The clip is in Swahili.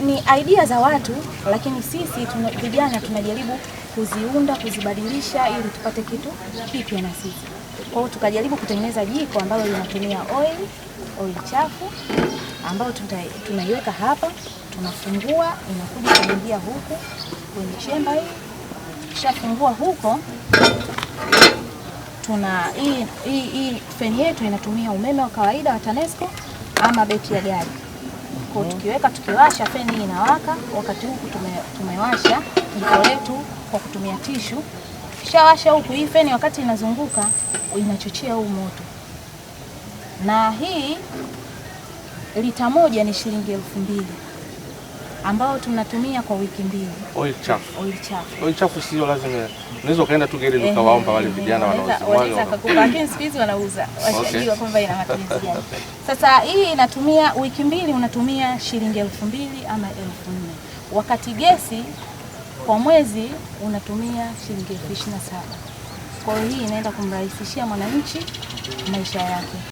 Ni idea za watu, lakini sisi vijana tunajaribu kuziunda, kuzibadilisha ili tupate kitu kipya na sisi. Kwa hiyo tukajaribu kutengeneza jiko ambalo linatumia oil chafu ambayo tunaiweka hapa, tunafungua, inakuja kuingia huku kwenye chemba hii. Tukishafungua huko tuna hii feni yetu inatumia umeme wa kawaida wa TANESCO ama betri ya gari. Kwa hiyo tukiweka, tukiwasha feni hii inawaka, wakati huku tumewasha jiko letu kwa kutumia tishu. Tukishawasha huku hii feni wakati inazunguka inachochea huu moto. Na hii lita 1 ni shilingi 2000 ambao tunatumia kwa wiki 2. Oil chafu. Oil chafu. Oil chafu sio lazima. Unaweza ukaenda tu gereji ukawaomba wale vijana wanaozimwaga. Wanaweza kukupa, lakini siku hizi wanauza. Washajua kwamba ina matumizi gani. Sasa hii inatumia wiki 2, unatumia shilingi 2000 ama 4000. Wakati gesi kwa mwezi unatumia shilingi 27,000. Kwa hiyo hii inaenda kumrahisishia mwananchi maisha yake.